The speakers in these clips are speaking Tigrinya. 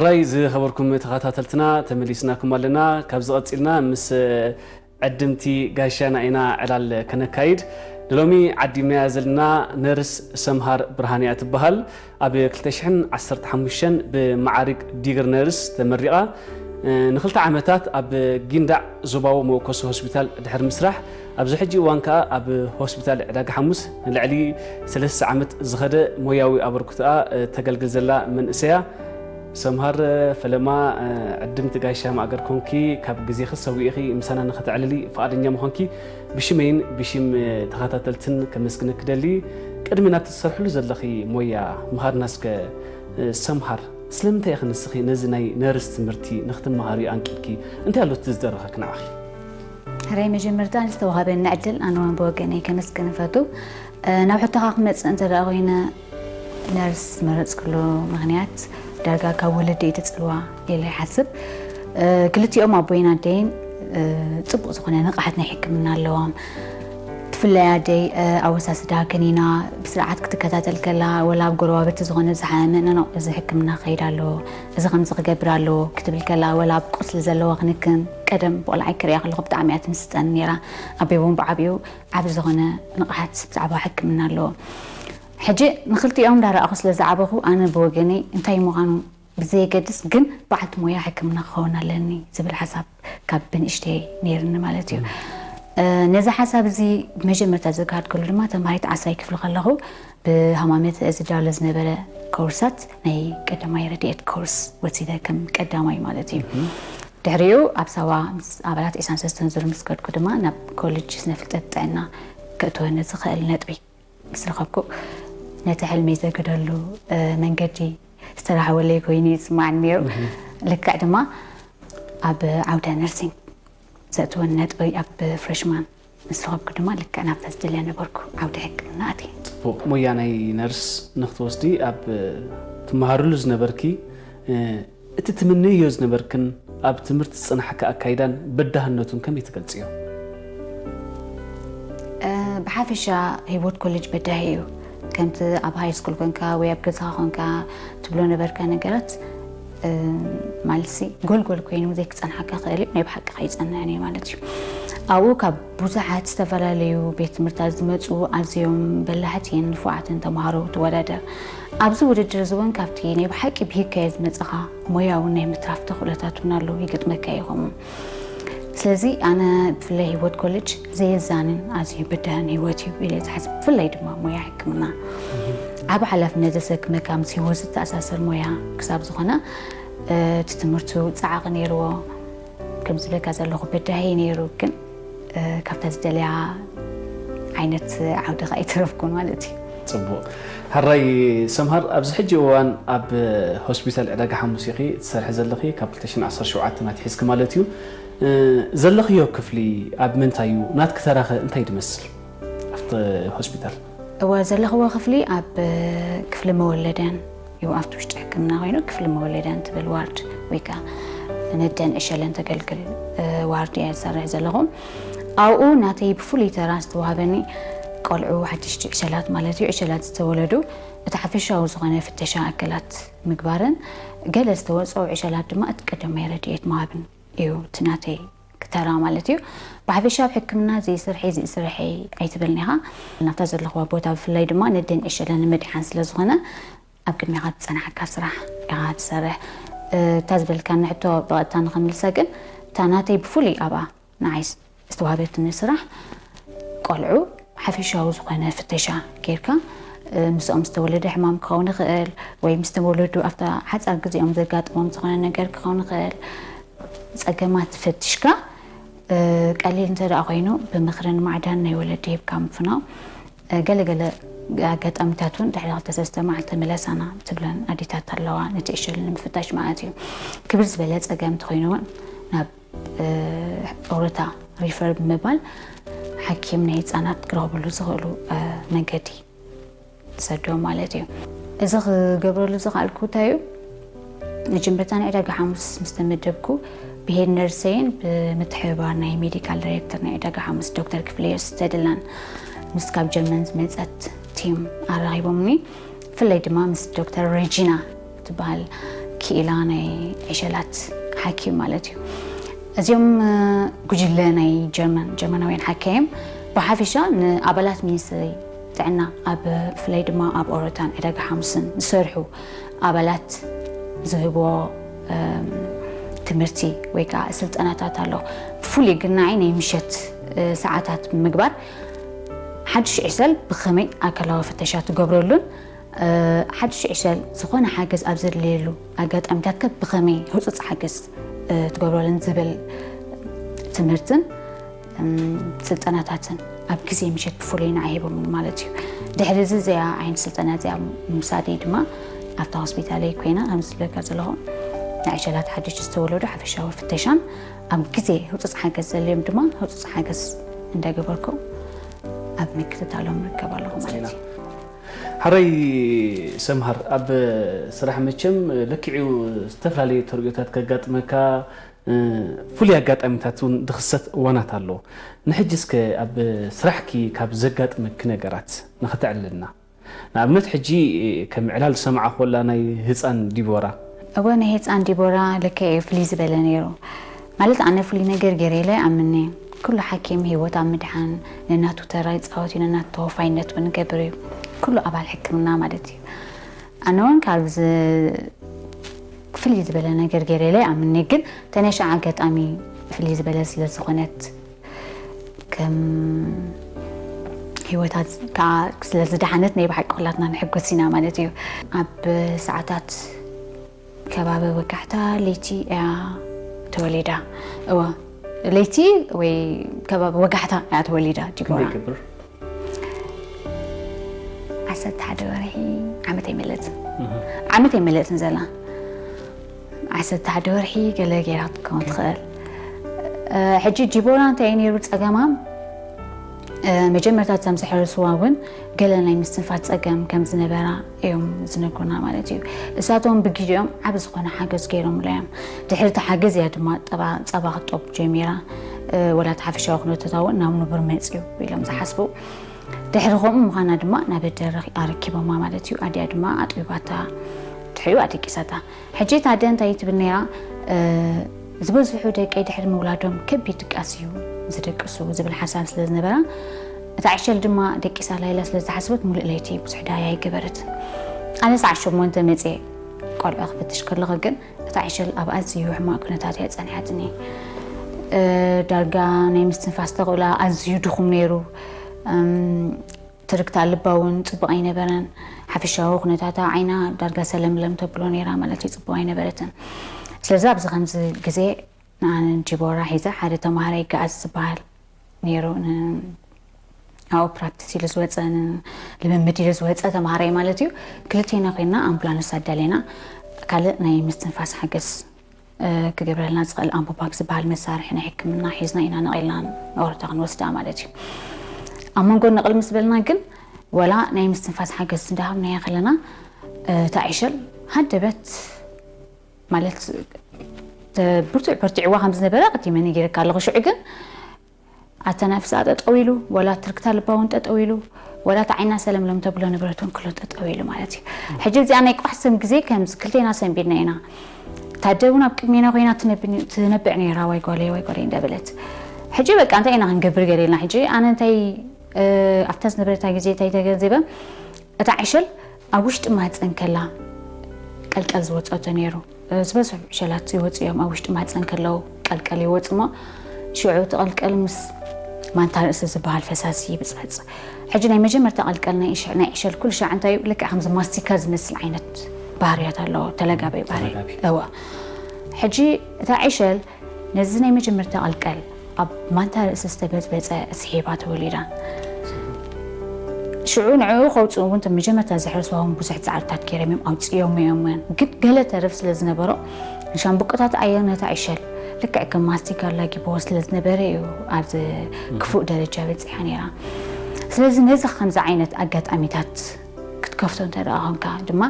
ሕራይ ዝኸበርኩም ተኸታተልትና፣ ተመሊስናኩም ኣለና። ካብ ዝቐጺልና ምስ ዕድምቲ ጋሻና ኢና ዕላል ከነካይድ። ንሎሚ ዓዲምናያ ዘለና ነርስ ሰምሃር ብርሃን እያ ትበሃል። ኣብ ክልተ ሽሕን ዓሰርተ ሓሙሽተን ብመዓርግ ዲግሪ ነርስ ተመሪቓ፣ ንኽልተ ዓመታት ኣብ ጊንዳዕ ዞባዊ መወከሲ ሆስፒታል ድሕሪ ምስራሕ፣ ኣብዚ ሕጂ እዋን ከኣ ኣብ ሆስፒታል ዕዳጋ ሓሙስ ንልዕሊ ሰለስተ ዓመት ዝኸደ ሞያዊ ኣበርክቶኣ ተገልግል ዘላ መንእሰያ። ሰምሃር፣ ፈለማ ዕድምቲ ጋሻ ማእገር ኮንኪ፣ ካብ ግዜኺ ሰዊእኺ ምሳና ንኽተዕልሊ ፍቓደኛ ምዃንኪ ብሽመይን ብሽም ተኸታተልትን ከመስግነኪ ደሊ። ቅድሚ ናብቲ ትሰርሕሉ ዘለኺ ሞያ ምኻድና እስከ፣ ሰምሃር፣ ስለምንታይ ኢኺ ንስኺ ነዚ ናይ ነርስ ትምህርቲ ንኽትመሃርዮ ኣንቂድኪ? እንታይ ኣሎ እቲ ዝደረኸኪ ንዓኺ? ሕራይ፣ መጀመርታ ንዝተዋሃበኒ ዕድል ኣነ እውን ብወገነይ ከመስግን እፈቱ። እ፣ ናብ ሕቶኻ ክመጽእ እንተ ደኣ ኮይነ፣ ነርስ ዝመረጽኩሉ ምኽንያት ዳርጋ ካብ ወለዲ እዩ ተጽልዋ ኢለ ይሓስብ። እ፣ ክልቲኦም ኣቦይን ኣደይን፣ እ፣ ጽቡቕ ዝኾነ ንቕሓት ናይ ሕክምና ኣለዎም። ብፍላይ ኣደይ፣ እ፣ ኣወሳስዳ ከኒና ብስርዓት ክትከታተል ከላ፣ ወላ ኣብ ጎረባብቲ ዝኾነ ዝሓመመ፣ "ኖ፣ ኖ፣ እዚ ሕክምና ክኸይድ ኣለዎ፣ እዚ ከምዚ ክገብር ኣለዎ" ክትብል ከላ፣ ወላ ኣብ ቁስሊ ዘለዎ ክንክን፣ ቀደም ብቆልዓይ ክርእያ ከለኹ ብጣዕሚ እያ ትምስጠኒ ነይራ። ኣቦይ እውን ብዓቢኡ ዓቢ ዝኾነ ንቕሓት ብዛዕባ ሕክምና ኣለዎ። ሕጂ ንኽልቲኦም እንዳረኣኹ ስለ ዝዓበኹ፣ ኣነ ብወገነይ እንታይ ምዃኑ ብዘየገድስ ግን በዓልቲ ሞያ ሕክምና ክኸውን ኣለኒ ዝብል ሓሳብ ካብ ብንእሽተይ ነይርኒ ማለት እዩ። እ፣ ነዚ ሓሳብ እዚ ብመጀመርታ ዘጋሃድከሉ ድማ ተምሃሪት ዓስራይ ክፍሊ ከለኹ ብሃማመተ ዝዳሎ ዝነበረ ኮርሳት ናይ ቀዳማይ ረድኤት ኮርስ ወሲደ ከም ቀዳማይ ማለት እዩ። ድሕሪኡ ኣብ ሳዋ ምስ ኣባላት ዒስራን ሰለስተን ዙር ምስ ከድኩ ድማ ናብ ኮሌጅ ስነ ፍልጠት ጥዕና ከእትወኒ ዝኽእል ነጥቢ ምስ ረኸብኩ ነቲ ሕልመይ ዘግደሉ፣ እ፣ መንገዲ ዝተራሕወለይ ኮይኑ ይስማዓኒ ነይሩ። ልክዕ ድማ ኣብ ዓውደ ነርሲንግ ዘእትወኒ ነጥቢ ኣብ ፍሬሽማን ምስ ረኸብኩ ድማ ልክዕ ናብታ ዝደልያ ነበርኩ ዓውደ ሕክምና ኣትየ። ጽቡቕ። ሞያ ናይ ነርስ ንኽትወስዲ ኣብ ትመሃርሉ ዝነበርኪ፣ እ፣ እቲ ትምንዮ ዝነበርክን ኣብ ትምህርቲ ዝጸናሕካ ኣካይዳን በዳህነቱን ከመይ ትገልጽዮ? እ፣ ብሓፈሻ ህይወት ኮሌጅ በዳሂ እዩ። ከምቲ ኣብ ሃይ ስኩል ኮንካ ወይ ኣብ ገዛኻ ኮንካ ትብሎ ነበርካ ነገራት፣ እ፣ ማለትሲ ጎልጎል ኮይኑ ዘይክጸንሓካ ክእል እዩ፣ ናይ ብሓቂ ከይጸንሕን እዩ ማለት እዩ። ኣብኡ ካብ ብዙሓት ዝተፈላለዩ ቤት ትምህርታት ዝመጹ ኣዝዮም በላሕትን ንፉዓትን ተምሃሮ ትወዳደር። ኣብዚ ውድድር እዚ እውን ካብቲ ናይ ብሓቂ ብሂግካዮ ዝመጸኻ ሞያውን ናይ ምትራፍ ተኽእሎታት እውን ኣለዉ፣ ይገጥመካ እዩ ከምኡ። ስለዚ ኣነ ብፍላይ ህይወት ኮሌጅ ዘየዛንን ኣዝዩ በዳህን ህይወት እዩ ኢለ ዝሓስብ፣ ብፍላይ ድማ ሞያ ሕክምና። ዓቢ ሓላፍነት ዘሰክመካ ምስ ህይወት ዝተኣሳሰር ሞያ ክሳብ ዝኾነ፣ እ፣ እቲ ትምህርቱ ጸዓቒ ነይርዎ። ከም ዝብለካ ዘለኹ በዳሂ ነይሩ፣ ግን፣ እ፣ ካብታ ዝደልያ ዓይነት ዓውዲ ከኣ ኣይተረፍኩን ማለት እዩ። ጽቡቕ። ሕራይ ሰምሃር፣ ኣብዚ ሕጂ እዋን ኣብ ሆስፒታል ዕዳጋ ሓሙስ ኢኺ ትሰርሒ ዘለኺ፣ ካብ ክልተ ሽሕን ዓሰርተ ሸውዓተን ኣትሒዝኪ ማለት እዩ። እ፣ ዘለኽዮ ክፍሊ ኣብ ምንታይ እዩ? ናትኪ ተራኸ እንታይ ትመስል ኣብቲ ሆስፒታል? እወ፣ ዘለኽዎ ክፍሊ ኣብ ክፍሊ መወለደን እዩ፣ ኣብቲ ውሽጢ ሕክምና ኮይኑ ክፍሊ መወለደን ትብል ዋርድ ወይ ከኣ ነደን ዕሸለን ተገልግል፣ እ፣ ዋርድ እየ ዝሰርሕ ዘለኹ። ኣብኡ ናተይ ብፍሉይ ተራ ዝተዋህበኒ ቆልዑ ሓደሽቲ ዕሸላት ማለት እዩ፣ ዕሸላት ዝተወለዱ እቲ ሓፈሻዊ ዝኾነ ፍተሻ ኣካላት ምግባርን ገለ ዝተወጽኦ ዕሸላት ድማ እቲ ቀዳማይ ረድኤት ምሃብን እዩ እቲ ናተይ ተራ ማለት እዩ። ብሓፈሻ ኣብ ሕክምና ዘይስርሐይ ዘይስርሐይ ኣይትበልኒ ኢኻ። ናብታ ዘለኽዋ ቦታ ብፍላይ ድማ ነደን ዕሸለን ንምድሓን ስለ ዝኾነ ኣብ ቅድሚኻ ዝጸንሓካ ስራሕ ኢኻ ትሰርሕ። እታ ዝበልካኒ ሕቶ ብቐጥታ ንኽምልሳ ግን እታ ናተይ ብፍሉይ ኣብኣ ንዓይ ዝተዋህበትኒ ስራሕ ቆልዑ ሓፈሻዊ ዝኾነ ፍተሻ ጌርካ፣ እ፣ ምስኦም ዝተወለደ ሕማም ክኸውን ይኽእል ወይ ምስ ተወለዱ ኣብታ ሓጻር ግዜኦም ዘጋጥሞም ዝኾነ ነገር ክኸውን ይኽእል። ጸገማት ፈቲሽካ፣ እ፣ ቀሊል እንተ ደኣ ኮይኑ ብምኽርን ማዕዳን ናይ ወለዲ ሂብካ ምፍናው። እ፣ ገለ ገለ ኣጋጣሚታት እውን ድሕሪ ክልተ ሰለስተ መዓልቲ ምለሳና ትብለን ኣዴታት ኣለዋ፣ ነቲ ዕሸል ንምፍታሽ ማለት እዩ። ክብድ ዝበለ ጸገም እንተኾይኑ እውን ናብ እ፣ ኦሮታ ሪፈር ብምባል ሓኪም ናይ ህጻናት ክረኽብሉ ዝኽእሉ፣ እ፣ መንገዲ ትሰዶ ማለት እዩ። እዚ ክገብረሉ ዝኸኣልኩ እንታይ እዩ? መጀመርታ ንዕዳጋ ሓሙስ ምስ ተመደብኩ ብሄድ ነርሰይን ብምትሕብባር ናይ ሜዲካል ዳይሬክተር ናይ ዕዳጋ ሓሙስ ዶክተር ክፍለዮስ ተድላን ምስ ካብ ጀርመን ዝመጸት ቲም ኣራኺቦምኒ። ብፍላይ ድማ ምስ ዶክተር ሬጂና ትበሃል ክኢላ ናይ ዕሸላት ሓኪም ማለት እዩ። እዚኦም ጉጅለ ናይ ጀርመን ጀርመናውያን ሓካይም ብሓፈሻ ንኣባላት ሚኒስትሪ ጥዕና ኣብ ብፍላይ ድማ ኣብ ኦሮታን ዕዳጋ ሓሙስን ዝሰርሑ ኣባላት ዝህብዎ ትምህርቲ ወይ ከዓ ስልጠናታት ኣሎ። ብፍሉይ ግን ንዓይ ናይ ምሸት ሰዓታት ብምግባር ሓድሽ ዕሸል ብኸመይ ኣካላዊ ፍተሻ ትገብረሉን ሓድሽ ዕሸል ዝኾነ ሓገዝ ኣብ ዘድልየሉ ኣጋጣሚታት ከ ብኸመይ ህፁፅ ሓገዝ ትገብረሉን ዝብል ትምህርትን ስልጠናታትን ኣብ ግዜ ምሸት ብፍሉይ ንዓይ ሂቦም ማለት እዩ። ድሕሪ እዚ እዚኣ ዓይነት ስልጠና እዚኣ ምውሳደይ ድማ ኣብታ ሆስፒታለይ ኮይና ከም ዝብለካ ዘለኹ ናይ ዕሸላት ሓድሽ ዝተወለዱ ሓፈሻዊ ፍተሻን ኣብ ግዜ ህፁፅ ሓገዝ ዘድልዮም ድማ ህፁፅ ሓገዝ እንዳገበርኩ ኣብ ምክትታሎም ርከብ ኣለኹ ማለት እዩ። ሓረይ ሰምሃር ኣብ ስራሕ መቸም ልክዕኡ ዝተፈላለዩ ተርዮታት ከጋጥመካ ፍሉይ ኣጋጣሚታት እውን ዝኽሰት እዋናት ኣሎ። ንሕጂ እስከ ኣብ ስራሕኪ ካብ ዘጋጥመኪ ነገራት ንኽተዕልልና። ንኣብነት ሕጂ ከም ዕላል ዝሰማዕኾላ ናይ ህፃን ዲቦራ። እወ ናይ ህፃን ዲቦራ ልክዕ እዩ ፍልይ ዝበለ ነይሩ። ማለት ኣነ ፍሉይ ነገር ገይረ ኢለ ኣይኣምንን እየ። ኩሉ ሓኪም ህይወት ኣብ ምድሓን ነናቱ ተራ ይፃወት እዩ፣ ነናቱ ተወፋይነት እውን ይገብር እዩ። ኩሉ ኣባል ሕክምና ማለት እዩ። ኣነ እውን ካብ ፍልይ ዝበለ ነገር ገይረ ኢለ ኣይኣምንን እየ። ግን ተነሻ ኣጋጣሚ ፍልይ ዝበለ ስለ ዝኾነት ከም ህይወታት ከዓ ስለ ዝደሓነት ናይ ብሓቂ ኩላትና ንሕጎስ ኢና ማለት እዩ። ኣብ ሰዓታት ከባቢ ወጋሕታ ለይቲ እያ ተወሊዳ። እወ ለይቲ ወይ ከባቢ ወጋሕታ እያ ተወሊዳ ዲቦራ። ይገብር ዓሰርተ ሓደ ወርሒ ዓመት ኣይመለጥን ዓመት ኣይመለጥን ዘላ ዓሰርተ ሓደ ወርሒ ገለ ገይራ ክትከውን ትኽእል። ሕጂ ዲቦራ እንታይ እዩ ነይሩ ፀገማ? መጀመርታ እቶም ዝሕርስዋ እውን ገለ ናይ ምስትንፋስ ፀገም ከም ዝነበራ እዮም ዝነግሩና ማለት እዩ። እሳቶም ብግዜኦም ዓብ ዝኾነ ሓገዝ ገይሮምላ እዮም። ድሕሪ እቲ ሓገዝ እያ ድማ ጸባ ጸባ ክጠቡ ጀሚራ። ወላ እቲ ሓፈሻዊ ኩነታታ እውን ናብ ንቡር መጽዩ ኢሎም ዝሓስቡ። ድሕሪ ከምኡ ምዃና ድማ ናብ ደረኽ ኣረኪቦማ ማለት እዩ። ኣዲኣ ድማ ኣጥቢባታ ድሕሪኡ ኣደቂሳታ። ሕጂ እታ ኣደ እንታይ ትብል ነይራ? ዝበዝሑ ደቀይ ድሕሪ ምውላዶም ከቢድ ድቃስ እዩ ዝደቅሱ ዝብል ሓሳብ ስለ ዝነበራ እታ ዕሸል ድማ ደቂሳ ላይላ ስለ ዝሓስበት ሙሉእ ለይቲ ብዙሕ ዳያ ኣይገበረትን። ኣነ ሰዓት ሸሞንተ መፅየ ቆልዑ ክፍትሽ ከለኹ ግን እታ ዕሸል ኣብ ኣዝዩ ሕማቕ ኩነታት እያ ፀኒሓትኒ። ዳርጋ ናይ ምስትንፋስ ተኽእሎኣ ኣዝዩ ድኹም ነይሩ። ትርግታ ልባ እውን ፅቡቕ ኣይነበረን። ሓፈሻዊ ኩነታታ ዓይና ዳርጋ ሰለምለም ተብሎ ነይራ ማለት እዩ፣ ፅቡቕ ኣይነበረትን። ስለዚ ኣብዚ ከምዚ ግዜ ንኣነ ዲቦራ ሒዛ ሓደ ተምሃራይ ገኣዝ ዝበሃል ነይሩ ኣብኡ ፕራክቲስ ኢሉ ዝወፀ ልምምድ ኢሉ ዝወፀ ተምሃራይ ማለት እዩ። ክልቴና ኮይና ኣምቡላንስ ኣዳሌና ካልእ ናይ ምስትንፋስ ሓገዝ ክገብረልና ዝኽእል ኣምቦባክ ዝበሃል መሳርሒ ናይ ሕክምና ሒዝና ኢና ነቒልና ንኦሮታ ክንወስዳ ማለት እዩ። ኣብ መንጎ ነቕል ምስ በልና ግን ወላ ናይ ምስትንፋስ ሓገዝ እንዳሃብናያ ከለና እታ ዕሸል ሃደበት ማለት ብርቱዕ በርቲዕዋ ከም ዝነበረ ቅዲመ ነጊረካ ኣለኹ። ሽዑ ግን ኣተናፍሳ ጠጠው ኢሉ ወላ ትርግታ ልባ እውን ጠጠው ኢሉ ወላ እቲ ዓይና ሰለምለም ተብሎ ንብረት እውን ክሎ ጠጠው ኢሉ ማለት እዩ። ሕጂ እዚኣ ናይ ቋሕስም ግዜ ከምዚ ክልቴና ሰንቢድና ኢና። ታደ እውን ኣብ ቅድሜና ኮይና ትነብዕ ነይራ ዋይ ጓለይ ዋይ ጓለይ እንዳበለት። ሕጂ በቃ እንታይ ኢና ክንገብር ገለ ኢልና ሕጂ ኣነ እንታይ ኣብታ ዝነበረታ ግዜ እንታይ ተገንዚበ እታ ዕሸል ኣብ ውሽጢ ማህፀን ከላ ቀልቀል ዝወፀቶ ነይሩ። ዝበዝሑ ዕሸላት ይወፁ እዮም ኣብ ውሽጢ ማህፀን ከለዉ ቀልቀል ይወፁ እሞ ሽዑ እቲ ቀልቀል ምስ ማንታ ርእሲ ዝበሃል ፈሳሲ ይብፅበፅ። ሕጂ ናይ መጀመርታ ቀልቀል ናይ ዕሸል ኩሉ ሻዕ እንታይ እዩ ልክዕ ከምዚ ማስቲካ ዝመስል ዓይነት ባህርያት ኣለዎ። ተለጋባይ ባህርያት እዋ ሕጂ እታ ዕሸል ነዚ ናይ መጀመርታ ቀልቀል ኣብ ማንታ ርእሲ ዝተበፅበፀ ስሒባ ተወሊዳ። ሽዑ ንዕኡ ከውፅኡ እውን መጀመርታ ዝሕርስዋ እውን ብዙሕ ፃዕርታት ገይሮም እዮም ኣውፅኦም እዮም ግን ገለ ተረፍ ስለ ዝነበሮ ንሻምብቆታት ኣየር ነታ ዕሸል ልክዕ ከም ማስቲካ ኣላጊብዎ ስለ ዝነበረ እዩ ኣብዚ ክፉእ ደረጃ በፂሓ ነይራ። ስለዚ ነዚ ከምዚ ዓይነት ኣጋጣሚታት ክትከፍቶ እንተ ደኣ ኮንካ ድማ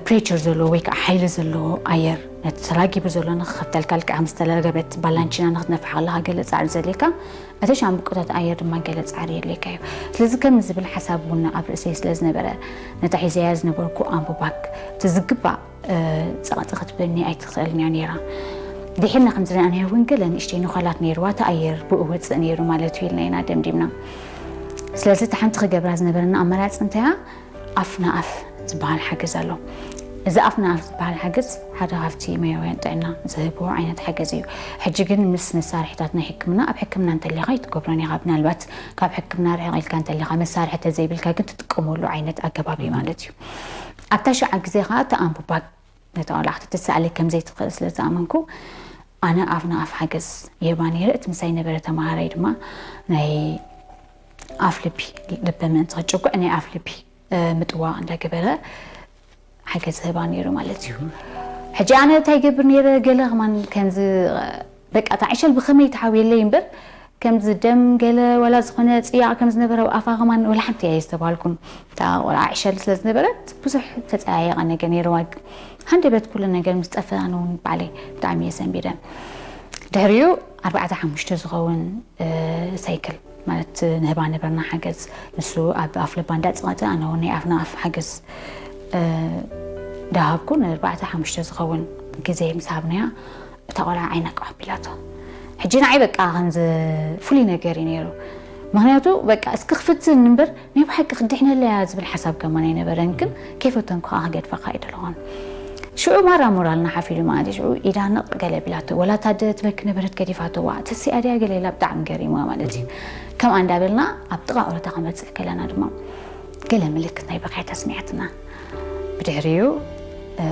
ፕሬቸር ዘለዎ ወይ ከዓ ሓይሊ ዘለዎ ኣየር ነቲ ተራጊቡ ዘሎ ንክኸፍተልካ፣ ልክዕ ከም ዝተለገበት ባላንቺና ንክትነፍሕ ከለካ ገለ ፃዕሪ ዘድልየካ፣ እቲ ሻምብቆታት ኣየር ድማ ገለ ፃዕሪ የድልየካ እዩ። ስለዚ ከም ዝብል ሓሳብ እውን ኣብ ርእሰይ ስለ ዝነበረ፣ ነታ ሒዘያ ዝነበርኩ ኣምቡባክ እቲ ዝግባእ ጸቕጢ ክትብለኒ ኣይትኽእልን እያ ነይራ። ድሒርና ከም ዝረኣናዮ እውን ገለ ንእሽተይ ነዃላት ነይርዋ፣ እቲ ኣየር ብኡ ወፅእ ነይሩ ማለት እዩ ኢልና ኢና ደምዲምና። ስለዚ እቲ ሓንቲ ክገብራ ዝነበረና ኣማራፂ እንታይ እያ? ኣፍ ንኣፍ ዝበሃል ሓገዝ ኣሎ። እዚ ኣፍ ንኣፍ ዝበሃል ሓገዝ ሓደ ካብቲ ሞያውያን ጥዕና ዝህብዎ ዓይነት ሓገዝ እዩ። ሕጂ ግን ምስ መሳርሒታት ናይ ሕክምና፣ ኣብ ሕክምና እንተሊኻ ኣይትገብሮን ኢኻ። ምናልባት ካብ ሕክምና ርሕቕ ኢልካ እንተሊኻ፣ መሳርሒ ተዘይብልካ ግን ትጥቀመሉ ዓይነት ኣገባብ እዩ ማለት እዩ። ኣብታ ሽዓ ግዜ ኸዓ እቲ ኣንቡባ ነታ ቆልዓ ክትትስኣለይ ከም ዘይትኽእል ስለ ዝኣመንኩ፣ ኣነ ኣፍ ንኣፍ ሓገዝ ይህባ ነይረ። እቲ ምሳይ ነበረ ተምሃራይ ድማ ናይ ኣፍ ልቢ፣ ልቢ ምእንቲ ክጭጉዕ ናይ ኣፍ ልቢ፣ እ፣ ምጥዋቕ እንዳገበረ ሓገዝ ይህባ ነይሩ ማለት እዩ። ሕጂ ኣነ እንታይ ይገብር ነይረ? ገለ ከማን ከምዚ፣ በቃ፣ እታ ዕሸል ብኸመይ ትሓውየለይ እምበር፣ ከምዚ ደም ገለ ዋላ ዝኾነ ጽያቕ ከም ዝነበረ ኣብ ኣፋ ከማን ዋላ ሓንቲ እየ ዝተባሃልኩን። እታ ቆልዓ ዕሸል ስለ ዝነበረት ብዙሕ ተጸያየቐ ነገር ነይርዋ። ሃንደበት ኩሉ ነገር ምስ ጠፍአ ኣነ እውን ባዕለይ ብጣዕሚ እየ ሰንቢደ። ድሕሪኡ ኣርባዕተ ሓሙሽተ ዝኸውን፣ እ፣ ሳይክል ማለት ንህባ ነበርና ሓገዝ። ንሱ ኣብ ኣፍ ልባ እንዳጸቐጠ ኣነ እውን ናይ ኣፍ ንኣፍ ሓገዝ፣ እ፣ ዳሃብኩ። ንኣርባዕተ ሓሙሽተ ዝኸውን ግዜ ምስ ሃብናያ እታ ቆልዓ ዓይና ቀዋብ ኢላቶ። ሕጂ ንዓይ በቃ ከምዚ ፍሉይ ነገር እዩ ነይሩ። ምኽንያቱ በቃ እስኪ ክፍትን እምበር ናይ ብሓቂ ክድሕነለያ ዝብል ሓሳብ ከማን ኣይነበረን፣ ግን ከይፈተንኩ ከዓ ክገድፋ ከዓ ኣይደለኹን። ሽዑ ማራ ሞራልና ሓፍ ኢሉ ማለት እዩ። ሽዑ ኢዳ ነቕ ገለ ቢላቶ፣ ወላ እታ ኣደ ትበኪ ነበረት ገዲፋቶ፣ ዋ ተሲኣ ድያ ገለ ኢላ ብጣዕሚ ገሪምዋ ማለት እዩ። ከምኣ እንዳበልና ኣብ ጥቓ ኦረታ ክንበጽሕ ከለና ድማ ገለ ምልክት ናይ ብኽያት ኣስሚዓትና። ብድሕሪኡ፣ እ፣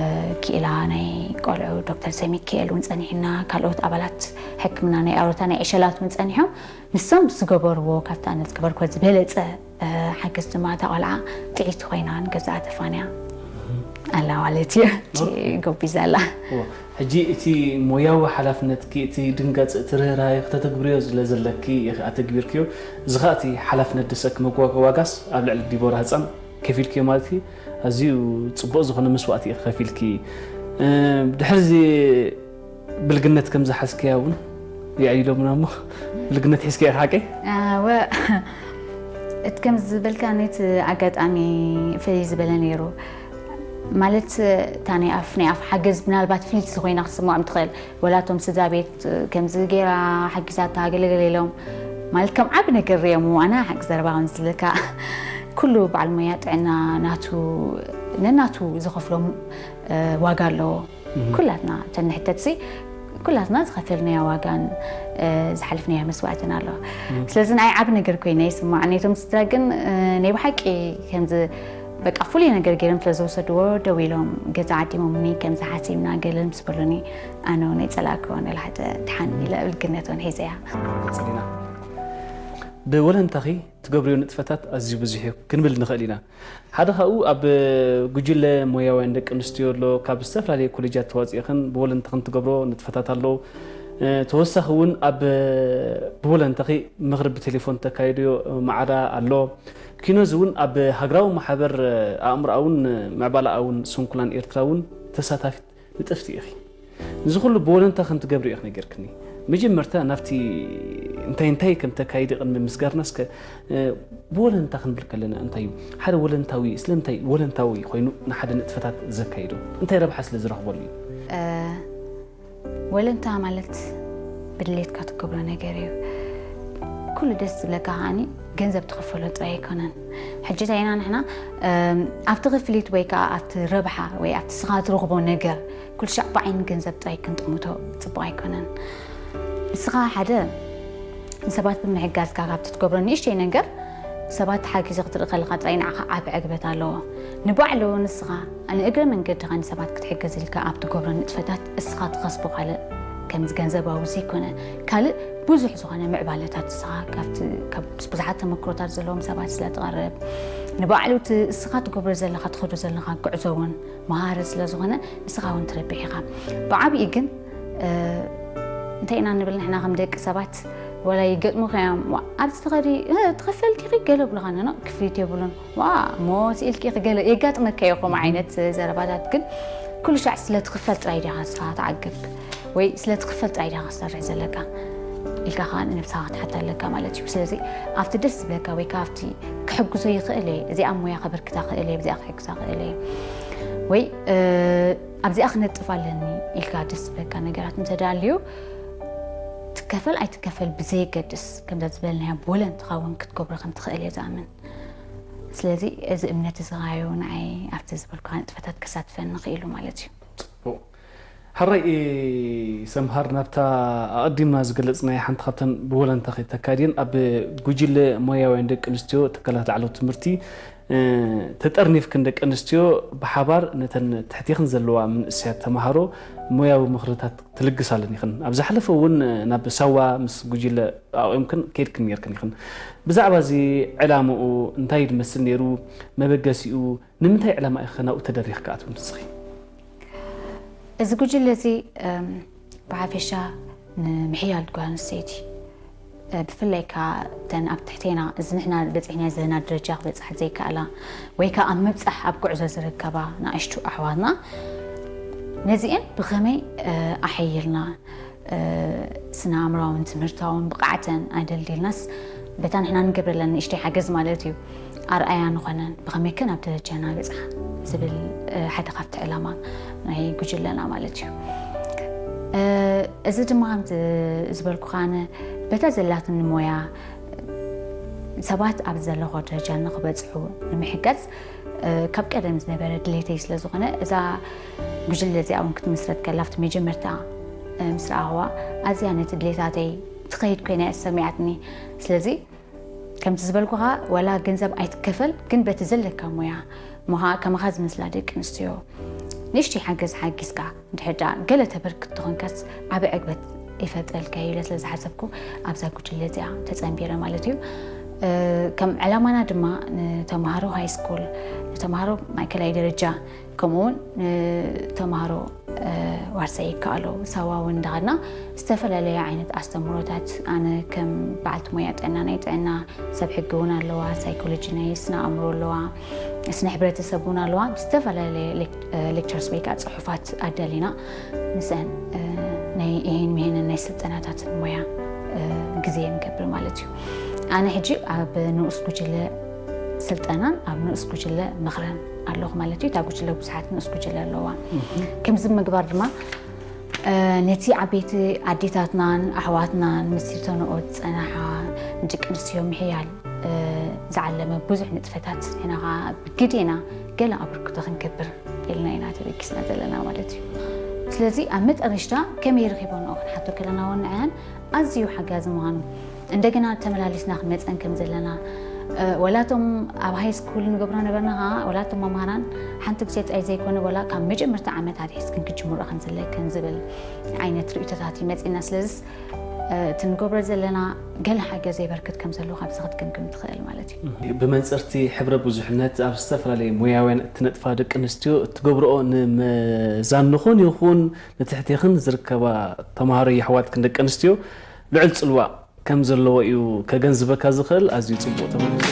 ክኢላ ናይ ቆልዑ ዶክተር ዘሚካኤል እውን ጸኒሕና፣ ካልኦት ኣባላት ሕክምና ናይ ኣውሮታ ናይ ዕሸላት እውን ጸኒሖም። ንሶም ዝገበርዎ ካብቲ ኣነ ዝገበርኩዎ ዝበለጸ፣ እ፣ ሓገዝ ድማ እታ ቆልዓ ጥዕይቲ ኮይና ንገዛኣ ተፋንያ ኣላ ማለት እዩ። ሕጂ ጎቢዛ ኣላ። እዎ። ሕጂ እቲ ሞያዊ ሓላፍነትኪ፣ እቲ ድንጋጽ፣ እቲ ርህራሄ ክተተግብርዮ ስለ ዘለኪ ኢኺ ኣተግቢርክዮ። እዚ ኸኣ እቲ ሓላፍነት ዝሰክመኪ ዋጋ-፣ ዋጋስ ኣብ ልዕሊ ዲቦራ ህጻን ከፊልክዮ ማለት እዩ። ኣዝዩ ጽቡቕ ዝኾነ መስዋእቲ ኢኺ ከፊልኪ። እ፣ ድሕሪ እዚ ብልግነት ከም ዝሓዝክያ እውን የዕሊሎምና እሞ፣ ብልግነት ሒዝክያ ኢኺ ሓቀይ? ኣወ፣ እቲ ከም ዝበልካ ነቲ ኣጋጣሚ ፍልይ ዝበለ ነይሩ። ማለት፣ እታ ናይ ኣፍ፣ ናይ ኣፍ ሓገዝ ምናልባት ፍልይቲ ኮይና ክትስምዖም ትኽእል። ወላ እቶም ስድራ ቤት ከምዚ ገይራ ሓጊዛታ ገለገለ ኢሎም፣ ማለት ከም ዓቢ ነገር ሪኦምዎ። ኣነ ሓቂ ዘረባ ከም ዝብለካ፣ ኩሉ በዓል ሞያ ጥዕና ናቱ፣ ነናቱ ዝኸፍሎም፣ እ፣ ዋጋ ኣለዎ። እም። ኩላትና እተን ንሕተትሲ፣ ኩላትና ዝኸፈልናዮ ዋጋን፣ እ፣ ዝሓለፍናዮ መስዋእትን ኣሎ። እም። ስለዚ ንዓይ ዓቢ ነገር ኮይነ ይስማዕ። ነቶም ስድራ ግን፣ እ፣ ናይ ብሓቂ ከምዚ በቃ ፍሉይ ነገር ገይሮም ስለ ዝወሰድዎ፣ ደዊሎም ገዛ ዓዲሞምኒ፣ ከምዚ ሓሲብና ገለ ምስ በሉኒ፣ ኣነ እውን ኣይጸላእክዎን፣ ወላ ሓደ ድሓን ኢለ ብልግነት እውን ሒዘያ። ቀጽሊና። ብወለንታኺ ትገብርዮ ንጥፈታት ኣዝዩ ብዙሕ እዩ ክንብል ንኽእል ኢና። ሓደ ካብኡ ኣብ ጉጅለ ሞያውያን ደቂ ኣንስትዮ ኣሎ፣ ካብ ዝተፈላለዩ ኮሌጃት ተዋፂእኽን ብወለንታኽን ትገብሮ ንጥፈታት ኣለዉ። እ፣ ተወሳኺ እውን ኣብ ብወለንታኺ ምኽሪ ብቴሌፎን ተካይድዮ ማዕዳ ኣሎ። ኪኖዚ እውን ኣብ ሃገራዊ ማሕበር ኣእምሮኣውን ምዕባለኣውን ስንኩላን ኤርትራ እውን ተሳታፊት ንጥፍቲ ኢኺ። እዚ ኩሉ ብወለንታ ከም ትገብሪ ኢኺ ነጊርክኒ። መጀመርታ ናብቲ እንታይ እንታይ ከም ተካይዲ ቅድሚ ምስጋርና እስከ፣ እ፣ ብወለንታ ክንብል ከለና እንታይ እዩ? ሓደ ወለንታዊ ስለምንታይ ወለንታዊ ኮይኑ ንሓደ ንጥፈታት ዘካይዶ? እንታይ ረብሓ ስለ ዝረኽበሉ እዩ? እ፣ ወለንታ ማለት ብድሌትካ ትገብሮ ነገር እዩ። ኩሉ ደስ ዝብለካ ከዓኒ ገንዘብ ትኽፈሎ ጥራይ ኣይኮነን። ሕጂ እንታይ ኢና ንሕና፣ እም፣ ኣብቲ ክፍሊት ወይ ከዓ ኣብቲ ረብሓ ወይ ኣብቲ ስኻ ትረኽቦ ነገር ኩሉ ሻዕ ብዓይኒ ገንዘብ ጥራይ ክንጥምቶ ጽቡቕ ኣይኮነን። ንስኻ ሓደ ንሰባት ብምሕጋዝካ ካብቲ ትገብሮ ንእሽተይ ነገር ሰባት ሓጊዚ ክትርኢ ከለኻ ጥራይ ንዓኻ ዓቢ ዕግበት ኣለዎ። ንባዕሉ ንስኻ ንእግረ መንገድኻ ንሰባት ክትሕግዝ ኢልካ ኣብ ትገብሮ ንጥፈታት እስኻ ትኸስቦ ካልእ ከምዚ ገንዘባዊ ዘይኮነ ካልእ ብዙሕ ዝኾነ ምዕባለታት እስኻ ካብቲ፣ ካብ ብዙሓት ተመክሮታት ዘለዎም ሰባት ስለ ትቐርብ፣ ንባዕሉ እቲ እስኻ ትገብሮ ዘለኻ ትኸዶ ዘለኻ ጉዕዞ እውን መሃሪ ስለ ዝኾነ ንስኻ እውን ትረብሕ ኢኻ። ብዓብዪ ግን፣ እ፣ እንታይ ኢና ንብል ንሕና ከም ደቂ ሰባት ወላ ይገጥሙኻ እዮም። ዋ፣ ኣብዚ ትኸዲ፣ እ፣ ትኸፈልቲ ኢኺ ገለ ብሉኻ፣ ኖ፣ ኖ፣ ክፍሊት የብሉን። ዋ፣ እሞ ስኢልኪ ኢኺ ገለ የጋጥመካ እዩ ከምኡ ዓይነት ዘረባታት። ግን ኩሉ ሻዕ ስለ ትኽፈል ጥራይ ዲኻ ንስኻ ትዓግብ ወይ ስለ ትኽፈል ጥራይ ዲኻ ክትሰርሕ ዘለካ ኢልካ ከኣ ንነብስኻ ክትሓታ ኣለካ ማለት እዩ። ስለዚ ኣብቲ ደስ ዝብለካ ወይ ከኣ ኣብቲ ክሕግዞ ይኽእል እየ፣ እዚኣ ሞያ ከበርክታ ክእል እየ፣ ብዚኣ ክሕግዛ ክእል እየ ወይ፣ እ፣ ኣብዚኣ ክነጥፍ ኣለኒ ኢልካ ደስ ዝብለካ ነገራት እንተዳልዩ ትከፈል ኣይትከፈል ብዘየገድስ፣ ከምዛ ዝበልናያ ብወለንትኻ እውን ክትገብሮ ከም ትኽእል እየ ዝኣምን። ስለዚ እዚ እምነት እዚ ኸኣዩ ንዓይ ኣብቲ ዝበልኩኻ ንጥፈታት ከሳትፈኒ ክኢሉ ማለት እዩ። ጽቡቕ። ሕራይ፣ እ፣ ሰምሃር፣ ናብታ ኣቐዲምና ዝገለጽናያ ሓንቲ ካብተን ብወለንታ ከይተካድየን ኣብ ጉጅለ ሞያውያን ደቂ ኣንስትዮ ትካላት ላዕለዎት ትምህርቲ፣ እ፣ ተጠርኒፍክን ደቂ ኣንስትዮ ብሓባር ነተን ትሕቴኽን ዘለዋ መንእሰያት ተማሃሮ ሞያዊ ምኽርታት ትልግሳለን ኢኽን። ኣብ ዝሓለፈ እውን ናብ ሳዋ ምስ ጉጅለ ኣቑምክን ከይድክን ነይርክን ኢኽን። ብዛዕባ እዚ ዕላምኡ እንታይ ዝመስል ነይሩ? መበገሲኡ ንምንታይ ዕላማ ኢኸ ናብኡ ተደሪኽካ ኣትው ንስኺ? እዚ ጉጅለ እዚ፣ እም፣ ብሓፈሻ ንምሕያል ጓል ኣንስተይቲ፣ እ፣ ብፍላይ ከኣ እተን ኣብ ትሕቴና፣ እዚ ንሕና በጺሕናዮ ዘለና ደረጃ ክበጽሓ ዘይከኣላ፣ ወይ ከኣ ኣብ ምብጻሕ ኣብ ጉዕዞ ዝርከባ ንኣሽቱ ኣሕዋትና፣ ነዚኤን ብኸመይ፣ እ፣ ኣሐይልና፣ እ፣ ስነ ኣእምሮኣውን ትምህርታውን ብቕዓተን ኣደልዲልናስ፣ በታ ንሕና ንገብረለን ንእሽተይ ሓገዝ ማለት እዩ፣ ኣርኣያ ንኾነን፣ ብኸመይ ከ ናብ ደረጃ ናበጽሓ ዝብል፣ እ፣ ሓደ ካብቲ ዕላማ ናይ ጉጅለና ማለት እዩ። እ፣ እዚ ድማ ከምቲ ዝበልኩኻ፣ ኣነ በታ ዘላትኒ ሞያ ሰባት ኣብ ዘለኹዎ ደረጃ ንኽበጽሑ ንምሕጋዝ፣ እ፣ ካብ ቀደም ዝነበረ ድሌተይ ስለ ዝኾነ፣ እዛ ጉጅለ እዚኣ እውን ክትምስረት ከላ፣ ኣብቲ መጀመርታ፣ እ፣ ምስ ረኣኽዋ፣ ኣዝያ ነቲ ድሌታተይ ትኸይድ ኮይና እያ ተሰሚዓትኒ። ስለዚ፣ ከምቲ ዝበልኩኻ፣ ዋላ ገንዘብ ኣይትከፈል፣ ግን በቲ ዘለካ ሞያ፣ እሞ ኸዓ ከማኻ ዝመስላ ደቂ ኣንስትዮ ንእሽተይ ሓገዝ ሓጊዝካ፣ እንድሕር ደኣ ገለ ተበርክት ተኾንካስ፣ ዓቢ ዕግበት ይፈጥረልካ እዩ ኢለ ስለ ዝሓሰብኩ፣ ኣብዛ ጉጅለ እዚኣ ተጸንቢረ ማለት እዩ። እ፣ ከም ዕላማና ድማ ንተምሃሮ ሃይ ስኩል፣ ንተምሃሮ ማእከላይ ደረጃ፣ ከምኡ እውን ንተምሃሮ፣ እ፣ ዋርሳይ ይከኣሎ ሳዋ እውን እንዳኸድና ዝተፈላለዩ ዓይነት ኣስተምህሮታት፣ ኣነ ከም በዓልቲ ሞያ ጥዕና፣ ናይ ጥዕና ሰብ ሕጊ እውን ኣለዋ፣ ሳይኮሎጂ ናይ ስነ ኣእምሮ ኣለዋ፣ ስነ ሕብረተሰብ እውን ኣለዋ። ዝተፈላለዩ ሌክ-፣ እ፣ ሌክቸርስ ወይ ከዓ ጽሑፋት ኣዳሊና ምስአን፣ እ፣ ናይ ይሄን ምሄንን ናይ ስልጠናታትን ሞያ፣ እ፣ ግዜ ንገብር ማለት እዩ። ኣነ ሕጂ ኣብ ንኡስ ጉጅለ ስልጠናን ኣብ ንኡስ ጉጅለ ምኽርን ኣለኹ ማለት እዩ። እታ ጉጅለ ብዙሓት ንኡስ ጉጅለ ኣለዋ። ከምዚ ምግባር ድማ፣ እ፣ ነቲ ዓበይቲ ኣዴታትናን ኣሕዋትናን መሲርተንኦ ዝጸናሓ ንደቂ ኣንስትዮ ምሕያል፣ እ፣ ዝዓለመ ብዙሕ ንጥፈታት ንሕና ኸኣ ብግዴና ገለ ኣበርክቶ ክንገብር ኢልና ኢና ተበጊስና ዘለና ማለት እዩ። ስለዚ ኣብ መጠረሽታ ከመይ ረኺበንኦ ክንሓቶ ከለና እውን ንዐን ኣዝዩ ሓጋዚ ምዃኑ፣ እንደገና ተመላሊስና ክንመጸን ከም ዘለና፣ እ፣ ወላ እቶም ኣብ ሃይ ስኩል ንገብሮ ነበርና ኸዓ፣ ወላ እቶም መምሃራን ሓንቲ ግዜ ጥራይ ዘይኮነ፣ ወላ ካብ መጀመርታ ዓመት ኣትሒዝክን ክጅምሮ ከም ዘለክን ዝብል ዓይነት ርእይቶታት እዩ መጺእና። ስለዚስ፣ እ፣ እቲ ንገብሮ ዘለና ገለ ሓገዝ የበርክት ከም ዘሎ ካብዚ ክትግምግም ትኽእል ማለት እዩ። ብመንጽርቲ ሕብረ ብዙሕነት ኣብ ዝተፈላለየ ሞያውያን እትነጥፋ ደቂ ኣንስትዮ እትገብርኦ ንመዛን ንኾን ይኹን ንትሕቴኽን ዝርከባ ተምሃሮ የሕዋትክን ደቂ ኣንስትዮ ልዑል ጽልዋ ከም ዘለዎ እዩ ከገንዝበካ ዝኽእል። ኣዝዩ ጽቡቕ ተመሊሱ።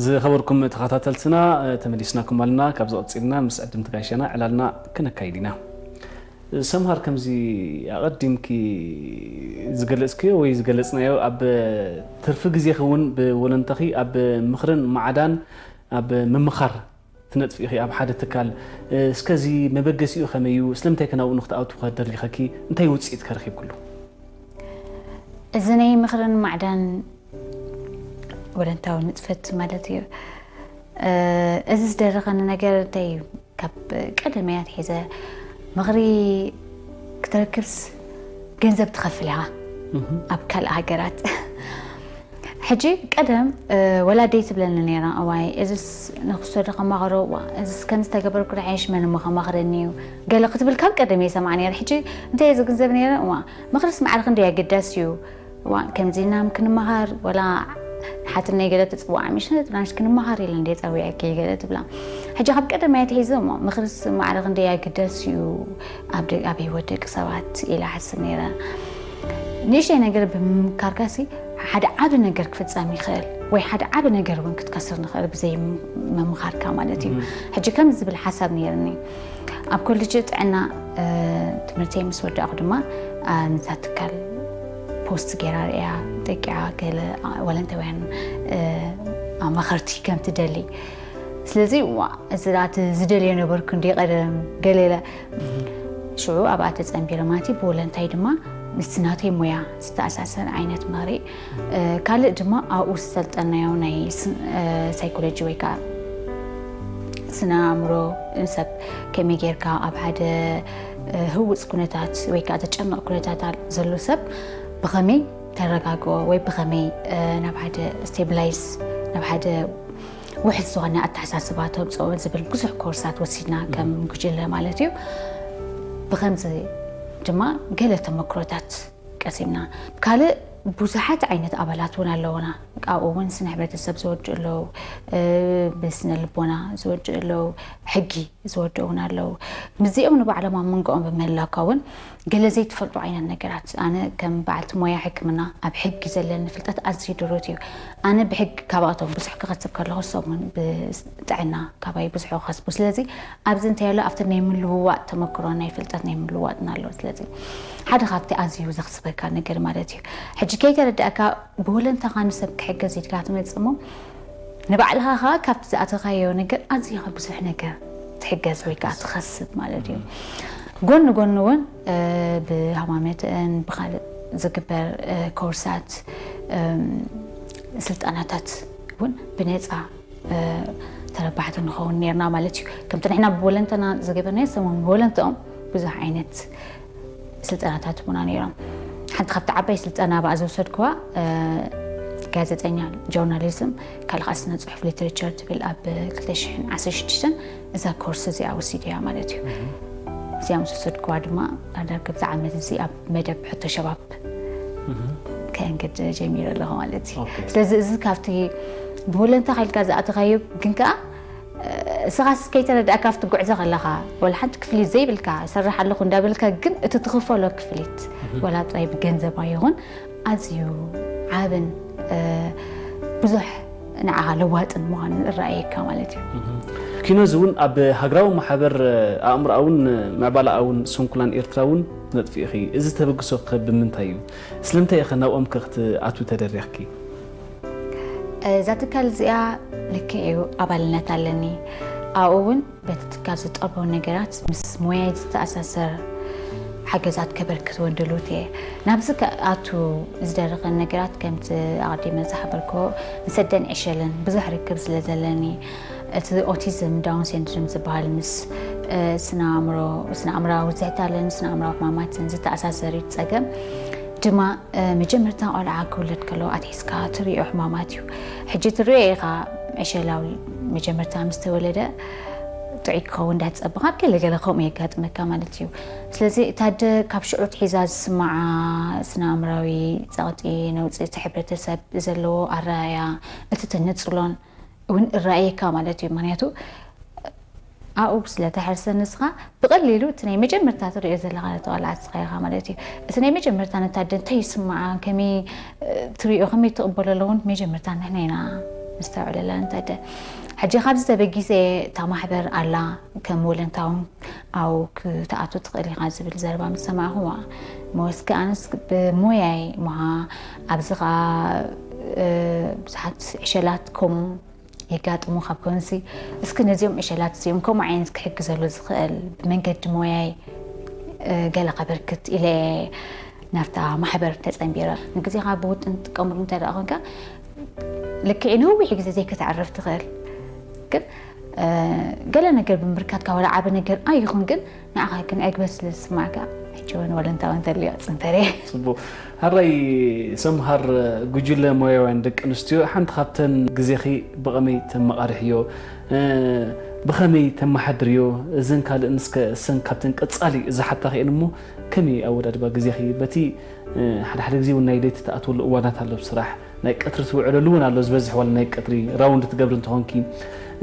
ዝኸበርኩም ተኸታተልትና፣ ተመሊስናኩም ኣለና። ካብዚ ቀጺልና ምስ ዕድምቲ ጋሻና ዕላልና ክነካይድ ኢና። ሰምሃር፣ ከምዚ ኣቐዲምኪ ዝገለጽክዮ ወይ ዝገለጽናዮ፣ ኣብ ትርፊ ግዜኺ እውን ብወለንታኺ ኣብ ምኽርን ማዕዳን ኣብ ምምኻር ትነጥፊ ኢኺ ኣብ ሓደ ትካል። እስከዚ መበገሲኡ ከመይ እዩ? ስለምንታይ ከ ናብኡ ንክትኣትዊ ከ ደሪኸኪ? እንታይ ውጽኢት ከ ረኺብክሉ? እዚ ናይ ምኽርን ማዕዳን ወለንታዊ ንጥፈት ማለት እዩ። እ፣ እዚ ዝደረኸኒ ነገር እንታይ እዩ? ካብ ቀደም እያ ኣትሒዘ ምኽሪ ክትረክብስ ገንዘብ ትኸፍል ኢኻ ኣብ ካልእ ሃገራት። ሕጂ ቀደም፣ እ፣ ወላ ኣደይ ትብለኒ ነይራ፣ "እዋይ፣ እዝስ ንኽሰዶ ከማኽሮ፣ እዋ፣ እዝስ ከምዚ ተገበርኩ ደሓይሽ መን እሞ ከማኽረኒ እዩ?" ገለ ክትብል ካብ ቀደም እየ ሰምዓ ነይረ። ሕጂ እንታይ እየ ዝግንዘብ ነይረ? እዋ፣ ምኽርስ ማዕረ ክንደይ ኣገዳሲ እዩ። እዋ፣ ከምዚ ኢልና ክንመሃር፣ ወላ ሓትነይ ገለ ትጽውዓ፣ "ምሽ ነቲ ብራንሽ ክንመሃር" ኢለ እንደ ጸዊዐኪ ገለ ትብላ። ሕጂ ካብ ቀደም እያ ኣትሒዘ እሞ፣ ምኽርስ ማዕረ ክንደይ ኣገዳሲ እዩ ኣብ ደ-፣ ኣብ ህይወት ደቂ ሰባት ኢለ እሓስብ ነይረ። ንእሽተይ ነገር ብምምካርካሲ ሓደ ዓቢ ነገር ክፍጸም ይኽእል፣ ወይ ሓደ ዓቢ ነገር እውን ክትከስር ንኽእል ብዘይ ምምኻርካ ማለት እዩ። ሕጂ ከም ዝብል ሓሳብ ነይርኒ። ኣብ ኮሌጅ ጥዕና ትምህርተይ ምስ ወዳእኹ ድማ፣ ነዛ ትካል ፖስት ገይራ ርእያ፣ ጠቂዓ፣ ገለ ወለንተውያን ኣማኸርቲ ከም ትደሊ። ስለዚ ዋ፣ እዚ ደኣ እቲ ዝደልዮ ነበርኩ እንዲ ቀደም፣ ገለ ኢለ። ሽዑ ኣብኣ ተጸንቢረ ማለት እዩ። ብወለንታይ ድማ ምስቲ ናተይ ሞያ ዝተኣሳሰር ዓይነት ምኽሪ። ካልእ ድማ ኣብኡ ዝሰልጠናዮ ናይ ሳይኮሎጂ ወይ ከዓ ስነ ኣእምሮ፣ ንሰብ ከመይ ጌርካ ኣብ ሓደ ህውፅ ኩነታት ወይ ከዓ ዘጨንቕ ኩነታት ዘሎ ሰብ ብኸመይ ተረጋግኦ ወይ ብኸመይ ናብ ሓደ ስቴብላይዝ፣ ናብ ሓደ ውሕስ ዝኾነ ኣተሓሳስባ ተምፅኦ ዝብል ብዙሕ ኮርሳት ወሲድና ከም ጉጅለ ማለት እዩ። ብኸምዚ ድማ ገለ ተመክሮታት ቀሲምና። ካልእ ብዙሓት ዓይነት ኣባላት እውን ኣለውና። ኣብኡ እውን ስነ ሕብረተሰብ ዝወድኡ ኣለዉ፣ ብስነ ልቦና ዝወድኡ ኣለዉ፣ ሕጊ ዝወድኡ እውን ኣለዉ። ምስዚኦም ንባዕሎም ኣብ መንጎኦም ብምህላውካ እውን ገለ ዘይትፈልጡ ዓይነት ነገራት። ኣነ ከም በዓልቲ ሞያ ሕክምና ኣብ ሕጊ ዘለኒ ፍልጠት ኣዝዩ ድሩት እዩ። ኣነ ብሕጊ ካብኣቶም ብዙሕ ክኸስብ ከለኹ፣ እሶም እውን ብጥዕና ካባይ ብዙሕ ክኸስቡ። ስለዚ ኣብዚ እንታይ ኣሎ፣ ኣብቲ ናይ ምልውዋጥ ተመክሮ፣ ናይ ፍልጠት ናይ ምልውዋጥና ኣሎ። ስለዚ ሓደ ካብቲ ኣዝዩ ዘኽስበካ ነገር ማለት እዩ። ሕጂ ከይተረዳእካ ብወለንታኻ ንሰብ ክሕገዝ ኢልካ ትመጽእ እሞ፣ ንባዕልኻ ኸኣ ካብቲ ዝኣተኻዮ ነገር ኣዝኻ ብዙሕ ነገር ትሕገዝ ወይ ከኣ ትኸስብ ማለት እዩ። ጎኒ ጎኒ እውን ብሃማመተን ብኻልእ ዝግበር ኮርሳት፣ ስልጠናታት እውን ብነጻ ተረባሕቲ ንኸውን ነርና ማለት እዩ። ከምቲ ንሕና ብወለንተና ዝገበርናዮ፣ እሶም እውን ብወለንተኦም ብዙሕ ዓይነት ስልጠናታት ቡና ነይሮም። ሓንቲ ካብቲ ዓባይ ስልጠና ብኣ ዝወሰድክዋ ጋዜጠኛ ጆርናሊዝም፣ ካልእ ከዓ ስነ ጽሑፍ ሊትሬቸር ትብል ኣብ ክልተ ሽሕን ዓሰርተ ሽዱሽተን እዛ ኮርስ እዚኣ ወሲደያ ማለት እዩ። እዚኣ ምስ ወሰድክዋ ድማ ኣብ ዳርጋ ኣብዚ ዓመት እዚ ኣብ መደብ ሕቶ ሸባብ ከእንግድ ጀሚረ ኣለኹ ማለት እዩ። ስለዚ እዚ ካብቲ ብወለንታ ኸይልካ ዝኣተኻዮ ግን ከዓ እስኻስ ከይተረዳእካ ኣብቲ ጉዕዞ ከለኻ፣ ወላ ሓንቲ ክፍሊት ዘይብልካ፣ እሰርሕ ኣለኹ እንዳበልካ፣ ግን እቲ ትኽፈሎ ክፍሊት፣ ወላ ጥራይ ብገንዘብ ኣይኹን፣ ኣዝዩ ዓብን ብዙሕ ንዓኻ ለዋጥን ምዃኑ እረኣየካ ማለት እዩ። ኪኖዚ እውን ኣብ ሃገራዊ ማሕበር ኣእምሮኣውን ምዕባለኣውን ስንኩላን ኤርትራ እውን ትነጥፊ ኢኺ። እዚ ተበግሶ ከ ብምንታይ እዩ? ስለምንታይ ኢኸ ናብኦም ከ ክትኣትዊ ተደሪኽኪ? እዛ ትካል እዚኣ ልክዕ እዩ ኣባልነት ኣለኒ። ኣብኡ እውን በቲ ትካል ዝጠልቦ ነገራት ምስ ሞያይ ዝተኣሳሰር ሓገዛት ከበርክት እውን ድሉት እየ። ናብዚ ክኣቱ ዝደረኸን ነገራት ከምቲ ኣቐዲመ ዝሓበርክዎ ምስ ኣደን ዕሸልን ብዙሕ ርክብ ስለ ዘለኒ፣ እቲ ኦቲዝም፣ ዳውን ሲንድሮም ዝበሃል ምስ ስነ ኣእምሮ፣ ስነ ኣእምራዊ ዝሕታለን ስነ ኣእምራዊ ሕማማትን ዝተኣሳሰር እዩ ጸገም። ድማ መጀመርታ ቆልዓ ክውለድ ከሎ ኣትሒዝካ ትሪኦ ሕማማት እዩ። ሕጂ ትሪኦ ኢኻ ዕሸላዊ መጀመርታ ምስ ተወለደ ጥዑይ ክኸውን እንዳተጸበኻ ገለ ገለ ከምኡ የጋጥመካ ማለት እዩ። ስለዚ እታ ኣደ ካብ ሽዑ ኣትሒዛ ዝስምዓ ስነ ኣእምራዊ ጸቕጢ፣ ነውጺ እቲ ሕብረተሰብ ዘለዎ ኣረኣእያ፣ እቲ ተነጽሎን እውን እረኣየካ ማለት እዩ። ምኽንያቱ ኣብኡ ስለ ተሕርሰ ንስኻ ብቐሊሉ እቲ ናይ መጀመርታ ትሪኦ ዘለኻ ነቲ ቆልዓ ንስኻ ኢኻ ማለት እዩ። እቲ ናይ መጀመርታ ነታ ኣደ እንታይ ይስምዓ፣ ከመይ ትሪኦ፣ ከመይ ትቕበሎ ኣሎ እውን መጀመርታ ንሕና ኢና ነስተውዕለላ ነታ ኣደ። ሕጂ ካብዚ ተበጊሰ እታ ማሕበር ኣላ ከም ወለንታ እውን ኣብኡ ክትኣቱ ትኽእል ኢኻ ዝብል ዘረባ ምስ ሰማዕኹ፣ ዋ፣ መወስኪ ኣነስ ብሞያይ ምሃ ኣብዚ ኸኣ ብዙሓት ዕሸላት ከምኡ የጋጥሙ ካብ ኮንሲ፣ እስኪ ነዚኦም ዕሸላት እዚኦም ከምኡ ዓይነት ክሕግዘሉ ዝኽእል ብመንገዲ ሞያይ ገለ ከበርክት ኢለ ናብታ ማሕበር ተጸንቢረ። ንግዜኻ ብውጥን ትጥቀምሉ እንተ ደኣ ኮንካ ልክዕ ነዊሕ ግዜ ዘይክተዕርፍ ትኽእል። ግን ገለ ነገር ብምብርካትካ ዋላ ዓቢ ነገር ኣይኹን ግን ንዓኻ ግን ዕግበት ስለ ዝስማዕካ ሕጂ እውን ወለንታ እውን ተልዮ ጽንተር እየ። ጽቡቕ። ሕራይ ሰምሃር፣ ጉጅለ ሞያውያን ደቂ ኣንስትዮ ሓንቲ ካብተን ግዜኺ ብኸመይ ተመቓርሕዮ፣ ብኸመይ ተመሓድርዮ፣ እዘን ካልእን እስከ እሰን ካብተን ቀጻሊ ዝሓታኺ እየን እሞ ከመይ ኣወዳድባ ግዜኺ በቲ ሓደ ሓደ ግዜ እውን ናይ ለይቲ ትኣትወሉ እዋናት ኣሎ ብስራሕ ናይ ቀትሪ ትውዕለሉ እውን ኣሎ ዝበዝሕ ዋላ ናይ ቀትሪ ራውንድ ትገብሪ እንተኾንኪ